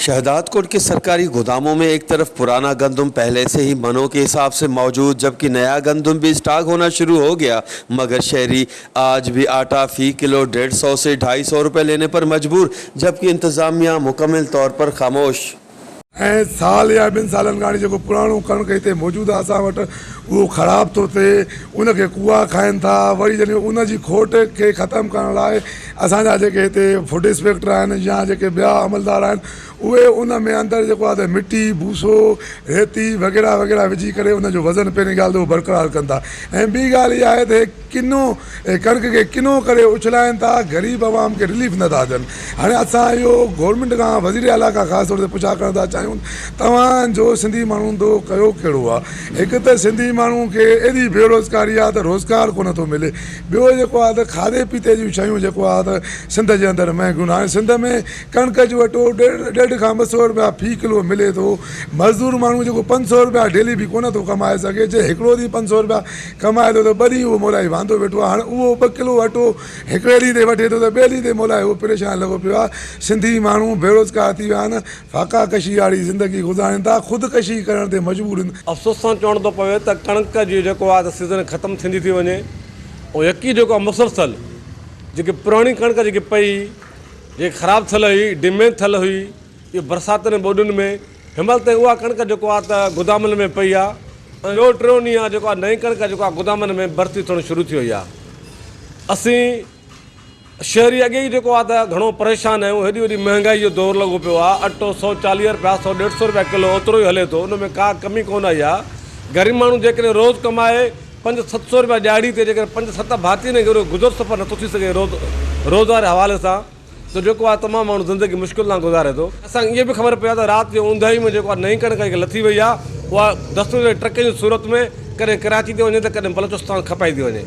शहदादकोट के सरकारी गोदामों में एक तरफ पुराना गंदम पहले से ही मनों के हिसाब से मौजूद, जबकि नया गंदम भी स्टॉक होना शुरू हो गया, मगर शहरी आज भी आटा फी किलो 150 से 250 रुपये लेने पर मजबूर, जबकि इंतज़ामिया मुकम्मल तौर पर खामोश। ऐं साल या ॿिनि सालनि खां हाणे जेको पुराणो कणिक हिते मौजूदु आहे असां वटि, उहो ख़राबु थो थिए, उनखे कुआ खाइनि था। वरी जॾहिं उन जी खोट खे ख़तमु करण लाइ असांजा जेके हिते फूड इंस्पेक्टर आहिनि या जेके ॿिया अमलदार आहिनि, उहे उन में अंदरि जेको आहे त मिटी, भूसो, रेती वग़ैरह वग़ैरह विझी करे उनजो वज़न पहिरीं ॻाल्हि त उहो बरक़रार कनि था। ऐं ॿी ॻाल्हि इहा आहे त किनो कणिक खे किनो करे उछलाइनि था, ग़रीब आवाम खे रिलीफ नथा ॾियनि। हाणे असां इहो गवर्नमेंट खां, वज़ीर आला खां ख़ासि तौर ते पुछा करण था चाहियूं, तव्हांजो सिंधी माण्हुनि जो कयो कहिड़ो आहे? हिकु त सिंधी माण्हू खे एॾी बेरोज़गारी आहे त रोज़गार कोन थो मिले, ॿियो जेको आहे त खाधे पीते जूं शयूं जेको आहे त सिंध जे अंदरि महिंगियूं आहिनि। हाणे सिंध में कणिक जो अटो 150 खां 200 रुपया फी किलो मिले थो। मज़दूर माण्हू जेको 500 रुपया डेली बि कोन थो कमाए सघे, जे हिकिड़ो ॾींहुं 500 रुपया कमाए थो त ॿ ॾींहुं उहो मोलाई वांदो वेठो आहे। हाणे उहो 2 किलो अटो हिकिड़े ॾींहुं ते वठे थो त ॿिए ॾींहुं ते मोलाई उहो परेशान लॻो पियो आहे। सिंधी माण्हू बेरोज़गार थी विया आहिनि, फाका कशी वारी ज़िंदगी गुज़ारनि था, ख़ुदकशी करण ते मजबूर आहिनि। अफ़सोस सां चवणो थो पवे त कणिक जी जेको आहे त सीज़न ख़तमु थींदी थी वञे ऐं यकी जेको आहे मुसलसल जेकी पुराणी कणिक जेकी पई, जेकी ख़राबु थियल हुई, डिमेज थियल हुई, इहो बरसातुनि ॿोॾुनि में, हिन महिल ताईं उहा कणिक जेको आहे त गोदामनि में पई आहे ऐं ॿियो टियों ॾींहुं आहे जेको आहे नई कणिक जेको आहे गोदामनि में भर्ती थियणु शुरू थी वई आहे। असीं शहरी अॻे ई जेको आहे त घणो परेशान आहियूं। हेॾी वॾी महांगाई जो दौरु लॻो पियो आहे। अटो 140 रुपया, 100 150 रुपया किलो ओतिरो ई हले थो, उन में का कमी कोन आई आहे। ग़रीब माण्हू जेकॾहिं रोज़ कमाए 500-700 रुपया ॾिहाड़ी ते, जेकॾहिं 5-7 भाती ने गुज़र सफ़र नथो थी सघे रोज़ रोज़ वारे हवाले सां, त जेको आहे तमामु माण्हू ज़िंदगी मुश्किल सां गुज़ारे थो। असांखे इहो बि ख़बर पई आहे त राति जो ऊंदाही में जेको आहे नई कणिक जेका लथी वई आहे, उहा दस्तूर ट्रक जी सूरत में कॾहिं कराची थी वञे त कॾहिं बलोचिस्तान खपाई थी वञे।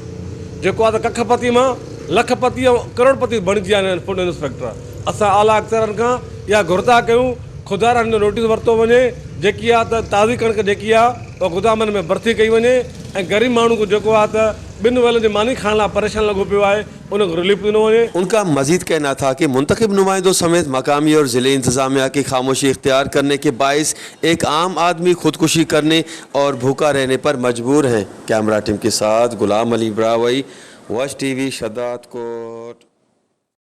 जेको आहे त कखपति मां लखपति ऐं करोड़पति बणिजी विया आहिनि फूड इंस्पेक्टर। असां आला अफ़सरनि खां इहा घुर था कयूं, ख़ुदा हिन जो नोटिस वरितो वञे, जेकी आहे त ताज़ी कणिक जेकी आहे उहा गोदामनि में भर्ती कई वञे ऐं ग़रीब माण्हू खे जेको आहे त ॿिनि वेलनि जी मानी खाइण लाइ परेशान लॻो पियो आहे, उनखे रिलीफ ॾिनो वञे। उनका मजीद कहना था कि मुंतखब नुमाइंदों समेत मकामी और ज़िले इंतज़ामिया की खामोशी इख्तियार करने के बायस एक आम आदमी खुदकुशी करने और भूखा रहने पर मजबूर हैं। कैमरा टीम के साथ गुलाम अली ब्रावई, वश टीवी, शहदादकोट।